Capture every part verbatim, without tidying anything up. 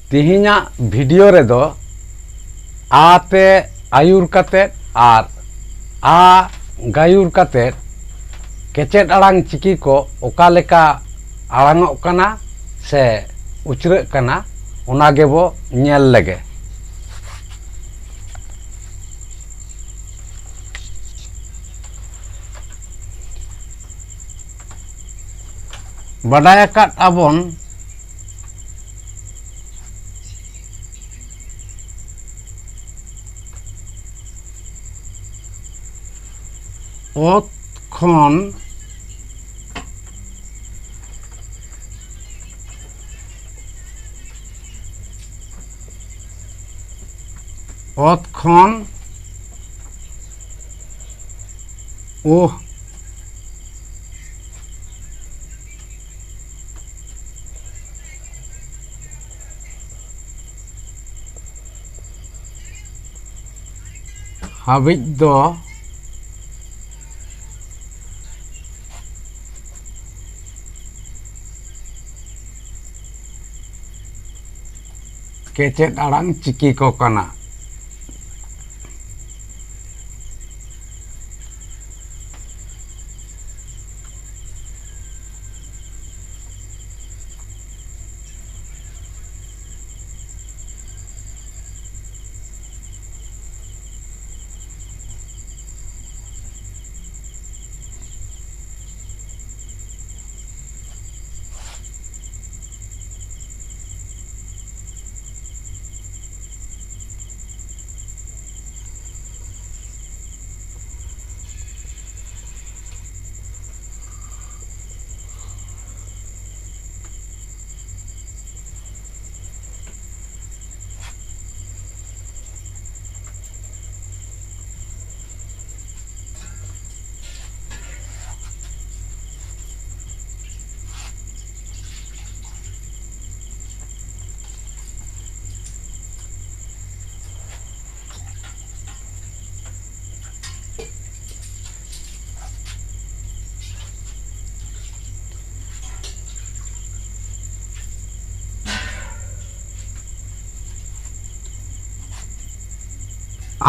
ᱛᱮᱦᱮᱧᱟᱜ ᱵᱷᱤᱰᱤᱭᱳ ᱨᱮᱫᱚ ᱟ ᱛᱮ ᱟᱹᱭᱩᱨ ᱠᱟᱛᱮᱫ ᱟᱨ ᱟ ᱜᱟᱹᱭᱩᱨ ᱠᱟᱛᱮᱫ ᱠᱮᱪᱮᱫ ᱟᱲᱟᱝ ᱪᱤᱠᱤ ᱠᱚ ᱚᱠᱟ ᱞᱮᱠᱟ ᱟᱲᱟᱝᱚᱜ ᱠᱟᱱᱟ ᱥᱮ ᱩᱪᱨᱟᱹᱜ ᱠᱟᱱᱟ, ᱚᱱᱟ ᱜᱮᱵᱚ ᱧᱮᱞ ᱞᱮᱜᱮ᱾ ᱵᱟᱰᱟᱭ ᱟᱠᱟᱫ ᱟᱵᱚᱱ, ᱚᱛ ᱠᱷᱚᱱ, ᱚᱛ ᱠᱷᱚᱱ ᱩᱦ ᱦᱟᱹᱵᱤᱡ ᱫᱚ ᱠᱮᱪᱮᱫ ᱟᱲᱟᱝ ᱪᱤᱠᱤ ᱠᱚ ᱠᱟᱱᱟ᱾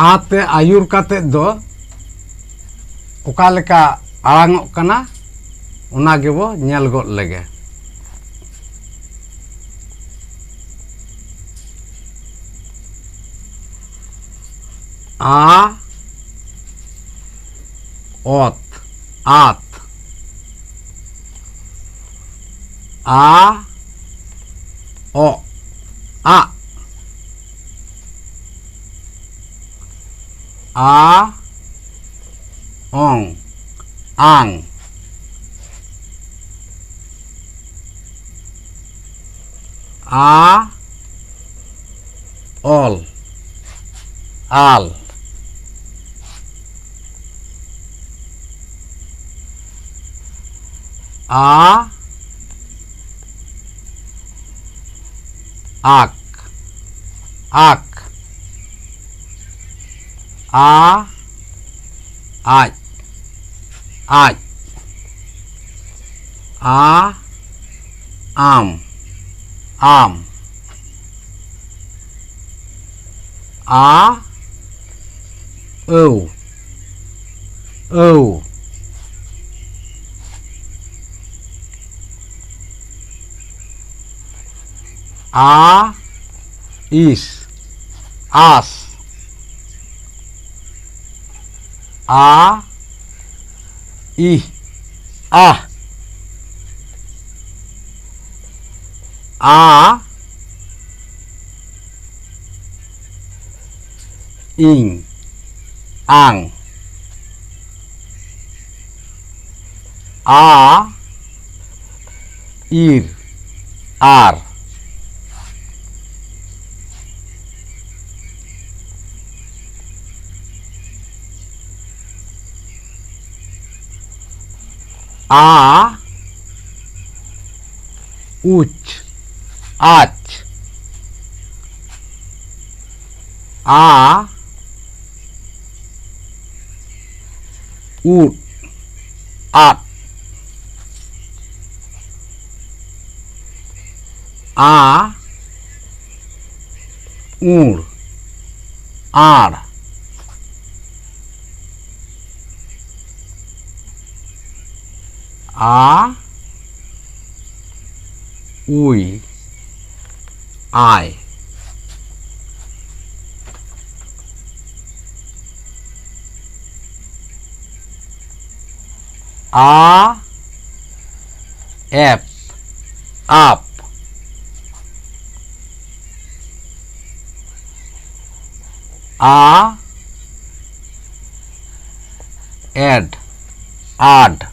ᱟ ᱛᱮ ᱟᱹᱭᱩᱨ ᱠᱟᱛᱮᱫ ᱫᱚ ᱚᱠᱟ ᱞᱮᱠᱟ ᱟᱲᱟᱝᱚᱜ ᱠᱟᱱᱟ, ᱚᱱᱟ ᱜᱮᱵᱚ ᱧᱮᱞ ᱜᱚᱫ ᱞᱮᱜᱮ᱾ ᱟ, ᱚᱛ, ᱟᱛ᱾ ᱟ, ᱚᱜ, ᱟᱜ᱾ ᱟ, ᱚᱝ, ᱟᱝ᱾ ᱟ, ᱚᱞ, ᱟᱞ᱾ ᱟ, ᱟᱠ, ᱟᱠ᱾ ᱟ, ᱟᱡ, ᱟᱡ᱾ ᱟ, ᱟᱢ, ᱟᱢ᱾ ᱟ, ᱟᱹᱣ, ᱟᱹᱣ᱾ ᱟ, ᱤᱥ, ᱟᱥ᱾ ᱟ, ᱤᱦ, ᱟᱦ᱾ ᱟ, ᱤᱧ, ᱟᱝ᱾ ᱟ, ᱤᱨ, ᱟᱨ᱾ ᱟ, ᱩᱪ, ᱟᱪ᱾ ᱟ, ᱩᱫ, ᱟᱫ᱾ ᱟ, ᱩᱬ, ᱟᱬ᱾ ᱟ, ᱩᱭ, ᱟᱭ᱾ ᱟ, ᱮᱯ, ᱟᱯ᱾ ᱟ, ᱮᱰ, ᱟᱰ᱾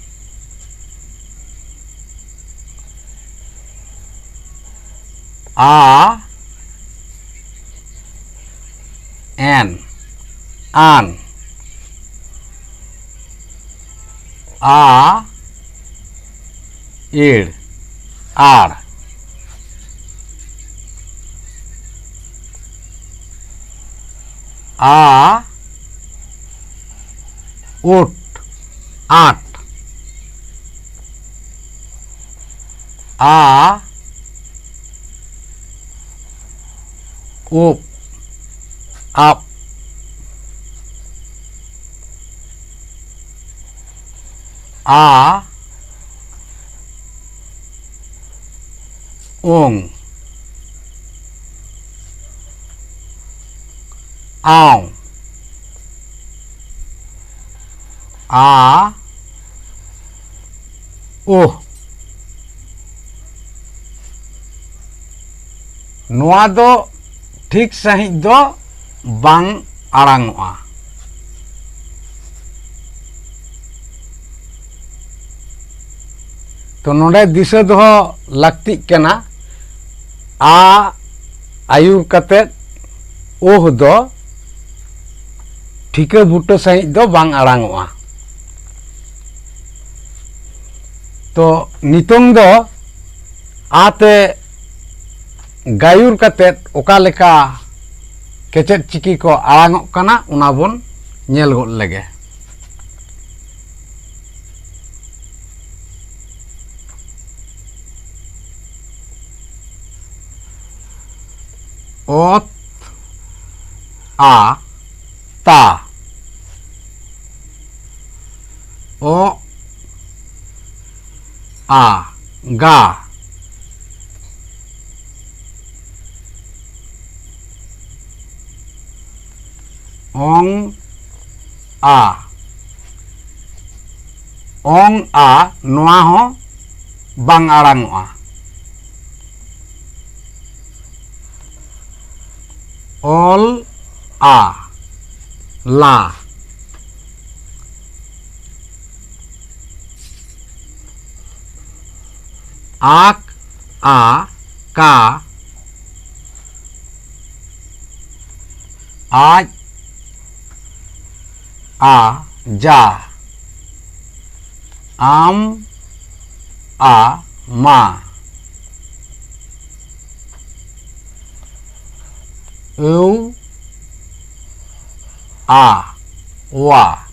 ᱟ, ᱮᱱ, ᱟᱱ᱾ ᱟ, ᱤᱲ, ᱟᱲ᱾ ᱟ, ᱩᱴ, ᱟᱴ᱾ ᱟ, ᱩᱯ, ᱟᱯ᱾ ᱟ, ᱳᱝ, ᱟᱣ᱾ ᱟ, ᱳᱦ᱾ ᱱᱚᱣᱟ ᱫᱚ ᱴᱷᱤᱠ ᱥᱟᱺᱦᱤᱡ ᱫᱚ ᱵᱟᱝ ᱟᱲᱟᱝᱚᱜᱼᱟ᱾ ᱛᱚ, ᱱᱚᱰᱮ ᱫᱤᱥᱟᱹ ᱫᱚᱦᱚ ᱞᱟᱹᱠᱛᱤᱜ ᱠᱟᱱᱟ, ᱟ ᱟᱹᱭᱩᱨ ᱠᱟᱛᱮᱫ ᱳᱦ ᱫᱚ ᱴᱷᱤᱠᱟᱹ ᱵᱩᱴᱟᱹ ᱥᱟᱺᱦᱤᱡ ᱫᱚ ᱵᱟᱝ ᱟᱲᱟᱝᱚᱜᱼᱟ᱾ ᱛᱚ, ᱱᱤᱛᱚᱝ ᱫᱚ ᱟ ᱛᱮ ᱜᱟᱹᱭᱩᱨ ᱠᱟᱛᱮᱫ ᱚᱠᱟ ᱞᱮᱠᱟ ᱠᱮᱪᱮᱫ ᱪᱤᱠᱤ ᱠᱚ ᱟᱲᱟᱝᱚᱜ ᱠᱟᱱᱟ, ᱚᱱᱟ ᱵᱚᱱ ᱧᱮᱞ ᱜᱚᱫ ᱞᱮᱜᱮ᱾ ᱚᱛ, ᱟ, ᱛᱟ᱾ ᱚᱜ, ᱟ, ᱜᱟ᱾ ᱚᱝ, ᱟ᱾ ᱚᱝ, ᱟ, ᱱᱚᱣᱟ ᱦᱚᱸ ᱵᱟᱝ ᱟᱲᱟᱝᱚᱜᱼᱟ᱾ ᱚᱞ, ᱟ, ᱞᱟ᱾ ᱟᱠ, ᱟ, ᱠᱟ᱾ ᱟᱡ, ᱟ, ᱡᱟ᱾ ᱟᱢ, ᱟ, ᱢᱟ᱾ ᱟᱹᱣ, ᱟ, ᱣᱟ᱾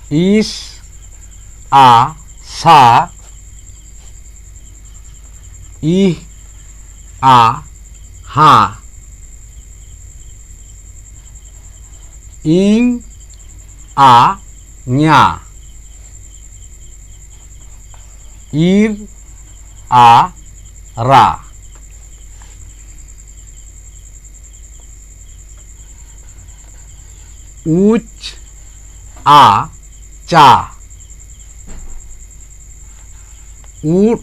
ᱤᱥ, ᱟ, ᱥᱟ᱾ ᱤᱦ, ᱟ, ᱦᱟ᱾ ᱤᱧ, ᱟ, ᱧᱟ᱾ ᱤᱨ, ᱟ, ᱨᱟ᱾ ᱩᱪ, ᱟ, ᱪᱟ᱾ ᱩᱫ,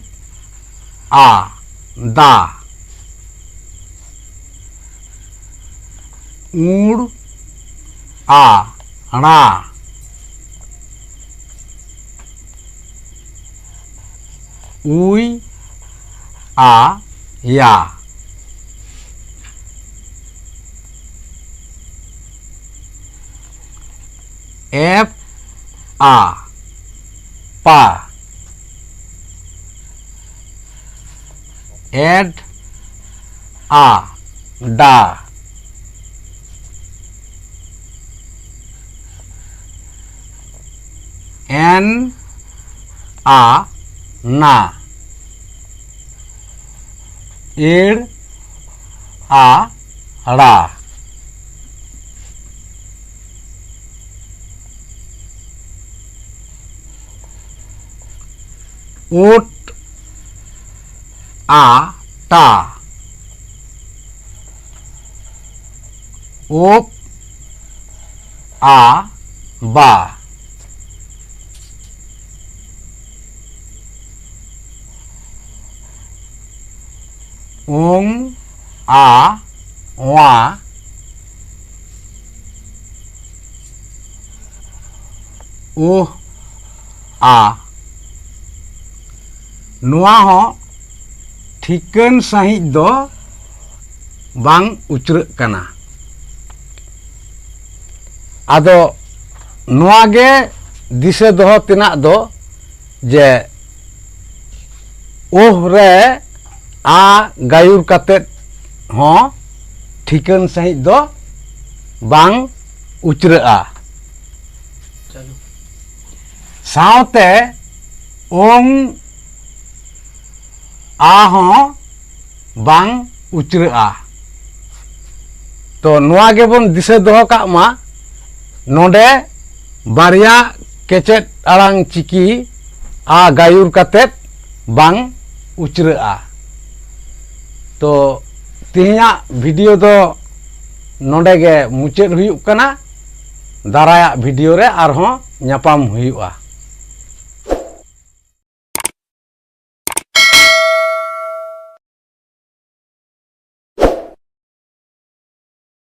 ᱟ, ᱫᱟ᱾ ᱩᱲ, ᱟ, ᱲᱟ᱾ ᱩᱭ, ᱟ, ᱭᱟ᱾ ᱮᱯ, ᱟ, ᱯᱟ᱾ ᱮᱰ, ᱟ, ᱰᱟ᱾ ᱮᱱ, ᱟ, ᱱᱟ᱾ ᱮᱲ, ᱟ, ᱲᱟ᱾ ᱳᱴ, ᱟ, ᱴᱟ᱾ ᱳᱯ, ᱟ, ᱵᱟ᱾ ᱳᱝ, ᱟ, ᱳᱣᱟ᱾ ᱳᱦ, ᱟ᱾ ᱱᱚᱣᱟ ᱦᱚᱸ ᱴᱷᱤᱠᱟᱹᱱ ᱥᱟᱺᱦᱤᱡ ᱫᱚ ᱵᱟᱝ ᱩᱪᱨᱟᱹᱜ ᱠᱟᱱᱟ᱾ ᱟᱫᱚ ᱱᱚᱣᱟ ᱜᱮ ᱫᱤᱥᱟᱹ ᱫᱚᱦᱚ ᱛᱮᱱᱟᱜ ᱫᱚ, ᱡᱮ ᱳᱦ ᱨᱮ ᱟ ᱜᱟᱭᱩᱨ ᱠᱟᱛᱮᱫ ᱦᱚᱸ ᱴᱷᱤᱠᱟᱹᱱ ᱥᱟᱺᱦᱤᱡ ᱫᱚ ᱵᱟᱝ ᱩᱪᱨᱟᱹᱜᱼᱟ᱾ ᱥᱟᱶᱛᱮ ᱳᱝ, ᱟ ᱦᱚᱸ ᱵᱟᱝ ᱩᱪᱨᱟᱹᱜᱼᱟ᱾ ᱛᱚ, ᱱᱚᱣᱟ ᱜᱮᱵᱚᱱ ᱫᱤᱥᱟᱹ ᱫᱚᱦᱚ ᱠᱟᱜ ᱢᱟ, ᱱᱚᱰᱮ ᱵᱟᱨᱭᱟ ᱠᱮᱪᱮᱫ ᱟᱲᱟᱝ ᱪᱤᱠᱤ ᱟ ᱜᱟᱭᱩᱨ ᱠᱟᱛᱮᱫ ᱵᱟᱝ ᱩᱪᱨᱟᱹᱜᱼᱟ᱾ ᱛᱚ, ᱛᱮᱦᱮᱧᱟᱜ ᱵᱷᱤᱰᱤᱭᱳ ᱫᱚ ᱱᱚᱰᱮ ᱜᱮ ᱢᱩᱪᱟᱹᱫ ᱦᱩᱭᱩᱜ ᱠᱟᱱᱟ᱾ ᱫᱟᱨᱟᱭᱟᱜ ᱵᱷᱤᱰᱤᱭᱳ ᱨᱮ ᱟᱨᱦᱚᱸ ᱧᱟᱯᱟᱢ ᱦᱩᱭᱩᱜᱼᱟ᱾